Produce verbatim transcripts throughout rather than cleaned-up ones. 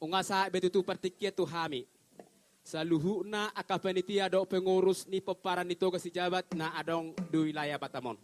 Nunga sahat be tutu partingkian tu hami saluhutna angka panitia dohot pengurus ni pomparan ni Toga Sijabat na adong di wilayah Batam on.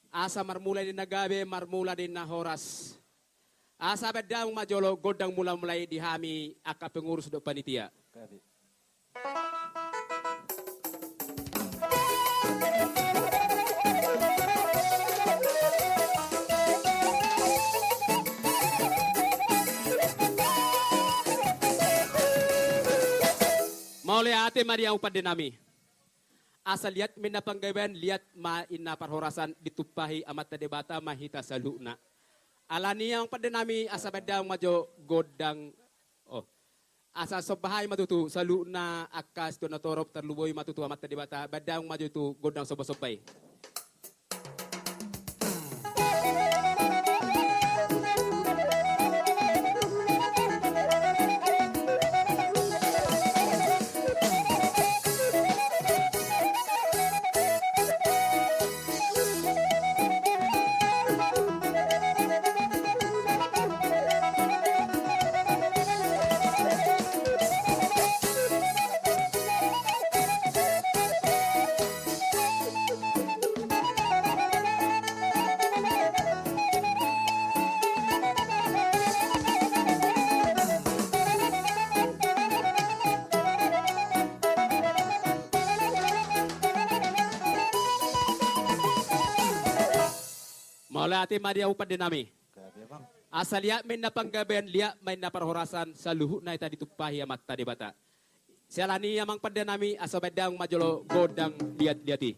Asa marmula di na gabe, marmula di na horas. Asa baen damang ma jolo gondang mula-mula i di hami angka pengurus dohot panitia. Gabe. Mauliate ma di hamu pande nami. Asa liat ma inna panggabean, liat ma inna parhorasan, ditumpahi Amanta Debata ma hita saluhutna. Alani i amang pande nami, asa baen damang ma jo gondang. Oh. Asa somba hami ma tutu saluhutna angka situan na torop, tarlumobi ma tutu Amanta Debata, baen damang ma jo tutu gondang somba-somba i. Mauliate ma di hamu pande nami. Gabe, amang. Asa liat ma inna panggabean, liat ma inna parhorasan, saluhutna hita ditumpahi Amanta Debata. Siala ni i amang pande nami, asa baen damang ma jolo gondang liat-liat i.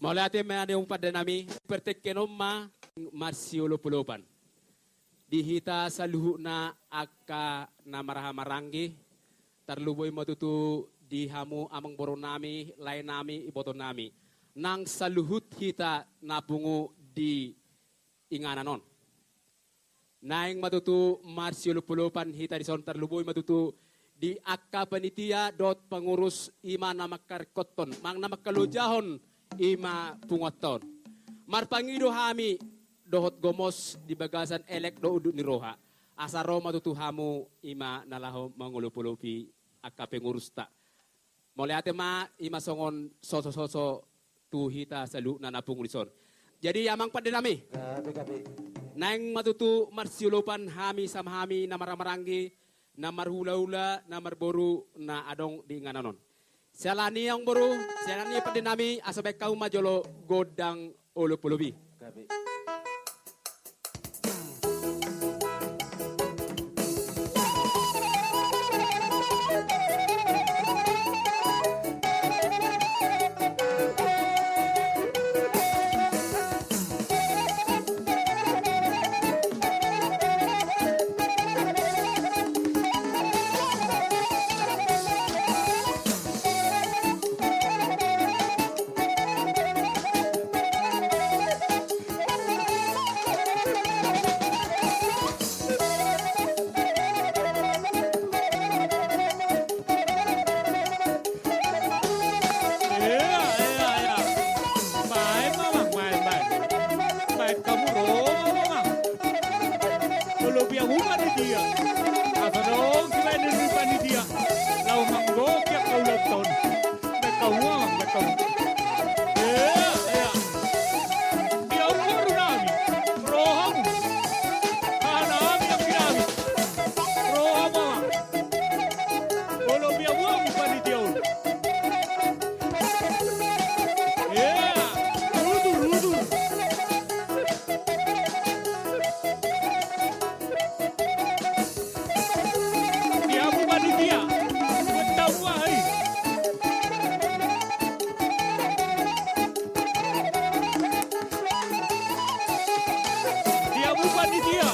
Mauliate ma di hamu pande nami, partingkian on ma marsiolopolopan. Di hita saluhutna angka na marhahamaranggi, tarlumobi ma tutu di hamu amangboru nami, lae nami, iboto nami. Nang saluhut hita na pungu di inganan on. Naeng ma tutu marsiolopolopan hita dison, tarlumobi ma tutu di angka panitia dohot pangurus, i ma na mangkaringkothon, manang na mangkalojahon, i ma punguanta on. Marpangido hami dohot gomos di bagasan elek dohot unduk ni roha. Asa ro ma tutu hamu i ma na laho mangolopolopi angka pangurusta. Mauliate ma, i ma songon sosososo tu hita saluhutna na pungu dison. Jadi amang pande nami, gabe, gabe, naeng ma tutu marsiolopan hami sama hami na marhahamaranggi, na marhulahula, na marboru, na adong di inganan on. Siala ni i amangboru, siala ni i pande nami, asa baen hamu ma jolo gondang olopolopi. Gabe. Ea, ea, ea. Baen ma amang, baen, baen. Baen hamu ro ma amang. Olopi hamu panitia. Asa adong sibaenon ni panitia laho manggohi angka ulaonta on. Baen hamu amang, baen hamu. Ea, ea. Di hamu boru nami, ro hamu. Haha nami, anggi nami, ro hamu amang. Olopi hamu amang panitia on. Ea, udur, udur. Di hamu panitia, buat hamu aha i. Di hamu panitia,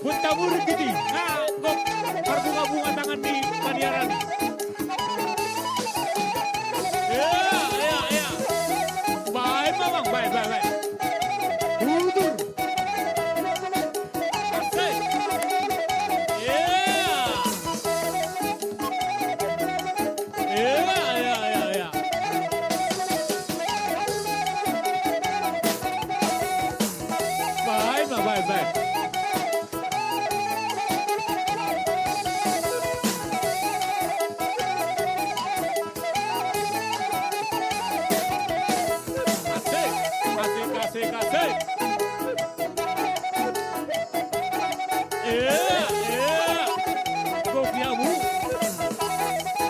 buat hamu ringgit i. Nga gok marbungabunga tangan ni panitia nami. Ea, ea, ea. Baen ma amang, baen, baen, baen. Udur. Asik. Ea. Ea, ea, ea, ea. Baen ma, baen, baen. Asik, asik, asik, asik. Ea, ea. Goki hamu.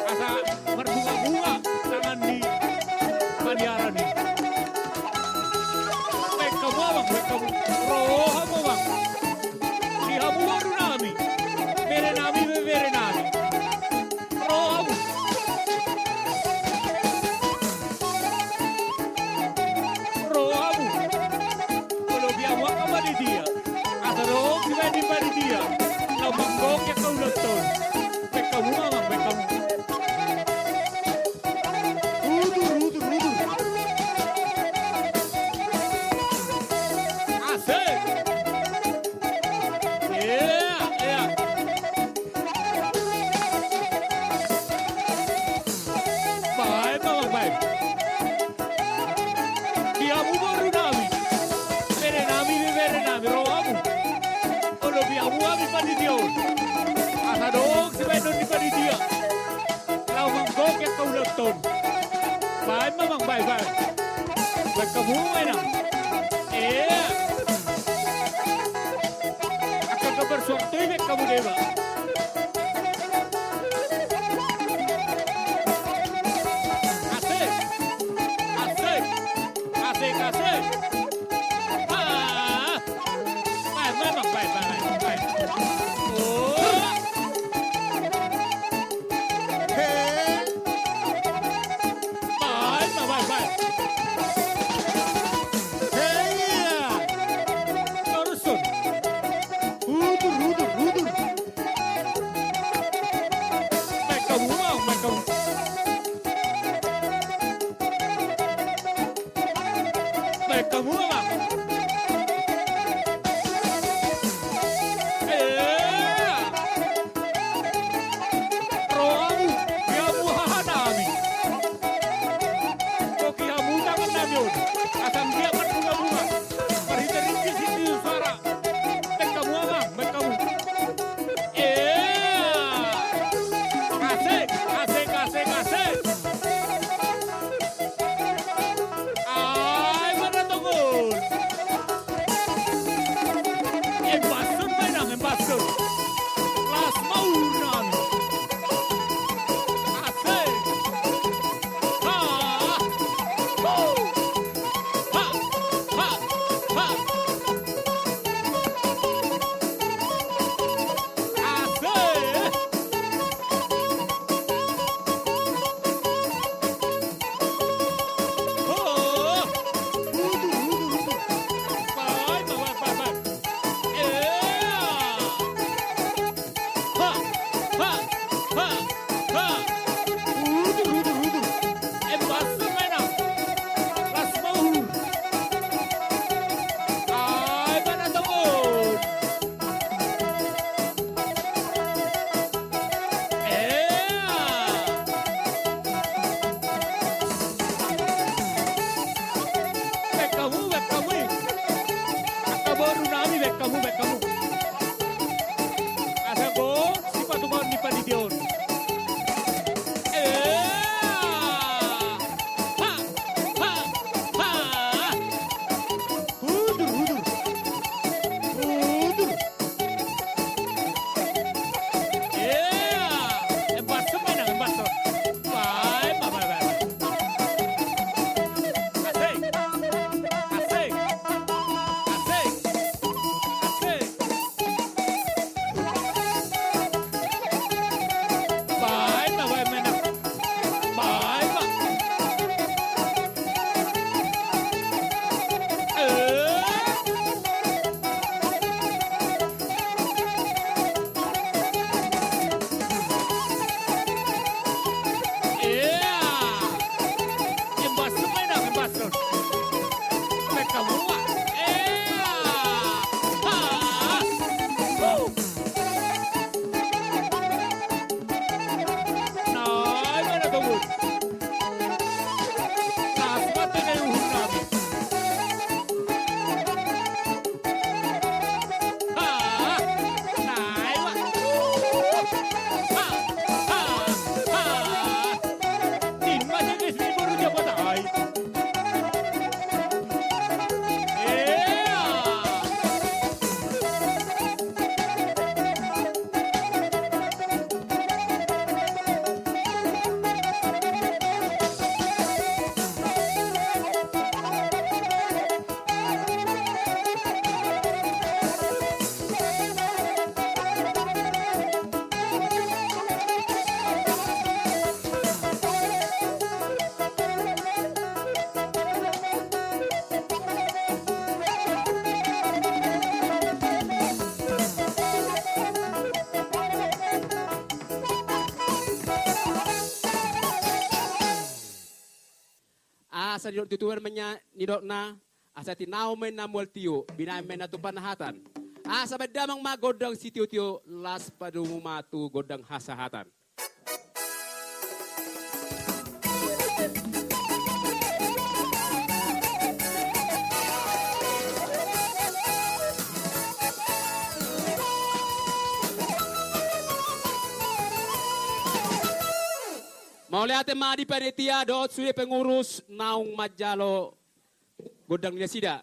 Asa marbungabunga tangan ni panitia nami. Baen hamu amang, baen hamu. Ro hamu amang. Di hamu boru nami, bere nami, bebere nami. Ro hamu. Ro hamu. Olopi hamu angka panitia. Asa adong sibaenon ni panitia laho manggohi angka ulaonta on. Baen hamu amang, baen hamu. Udur, udur, udur. Asik. Ea, ea. Baen ma amang, baen. Di hamu boru nami, bere nami, bebere nami, ro hamu. Olopi hamu hami panitia on. Asa adong sibaenon ni panitia laho manggohi angka ulaonta on. Baen ma amang, baen, baen. Baen hamu ma inang. Ea. Angka gambar suarto i baen hamu deba. Asik. Asik. Asik, asik. Ah. Baen, baen, baen, baen, baen. Oh. He. Baen, baen, baen, baen. Nidok tutu ma nian nidokna, asa tinaon ma inna mual tio, binahen ma inna tumpahna hata. Asa bahen damang ma gondang sitiotio, las padomu ma tu gondang hasahatan. Mauliate ma di panitia dohot sude pengurus naung manjalo gondang ni nasida.